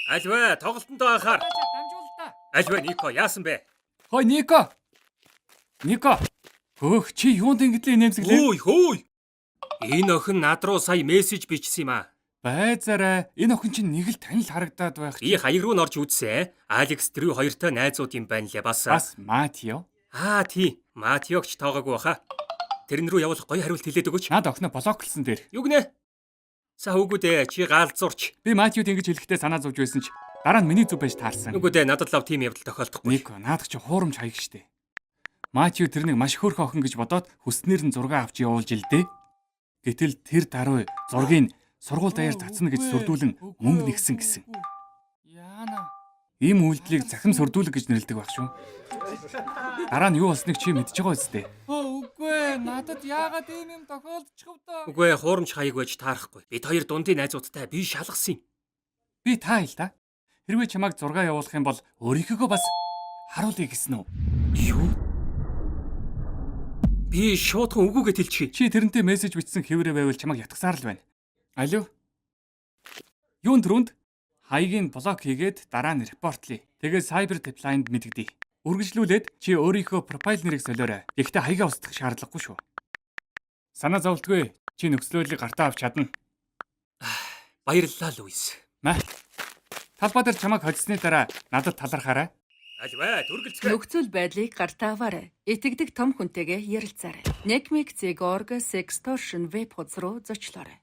Альва, тоглолтондоо анхаар. Дамжуулалтаа. Альва, Нико, яасан бэ? Хой, Нико. Нико. Хөөх, чи юунд ингэдлээ нэмсэглээ? Хөөй, хөөй. Энэ охин над руу сая мессеж бичсэн юм аа. Байзаарай. Энэ охин чинь нэг л танил харагдаад байх. Би хаяг руу н орж үзсэн. Алекс Дрю хоёртой найзууд юм байна лээ бас. Бас Матио. Аа тий. Матиогч тоогоогүй баха. Тэрэн рүү явуулах гоё хариулт хэлээд өгөөч. Над охиноо блоклсон дээр. Юу гинэ? Са үгүй дээ. Чи гаалзуурч. Би Матиуд ингэж хэлэхдээ санаа зовж байсан ч дараа нь миний зүв байж таарсан. Үгүй дээ. Надад лав тийм явдал тохиолдохгүй. Нико, наадах чи хуурамч хаяг штэ. Матиу тэрнийг маш хөөрхөн охин гэж бодоод хүснээр нь зураг авч явуулж илдээ. Гэтэл тэр даруй зургийг сургууль даяар цацна гэж сүрдүүлэн мөнгө нэгсэн гэсэн. Яана. Ийм үйлдэлийг захин сүрдүүлэг гэж нэрлэдэг байх шүү. Дараа нь юу болсныг чи мэдж байгаа үст дээ. Хөө, үгүй ээ. Надад яагаад ийм юм тохиолдчих вэ? Үгүй ээ, хуурамч хаяг байж таарахгүй. Бид хоёр дундын найзуудтай би шалгасан юм. Би та хэл та. Хэрвээ чамайг зураг явуулах юм бол өөрийнхөөгөө бас харуулъя гэсэн үү? Юу? Би шуудхан үгүйгээ хэлчихье. Чи тэрнтэй мессеж бичсэн хэврээ байвал чамайг ятгсаар л байна. Алив. Юун түрүүнд хаягийг блок хийгээд дараа нь report лъё. Тэгээд cyber deadline-д мэдэгдэе. Үргэлжлүүлээд чи өөрийнхөө профайл нэрийг солиорой. Гэхдээ хаягаа устгах шаардлагагүй шүү. Санаа зовлтгүй. Чи нөхцөл байдлыг гартаа авч чадна. Баярлалаа, Луис. Мэ. Талбай дээр чамайг холсны дараа надад талархаарай. Альва, төргэлцгээ. Нөхцөл байдлыг гартаа аваарай. Итгэдэг том хүнтэйгээ ярилцаарай. Некмек.org sextortion веб хуудас руу зочлоорой.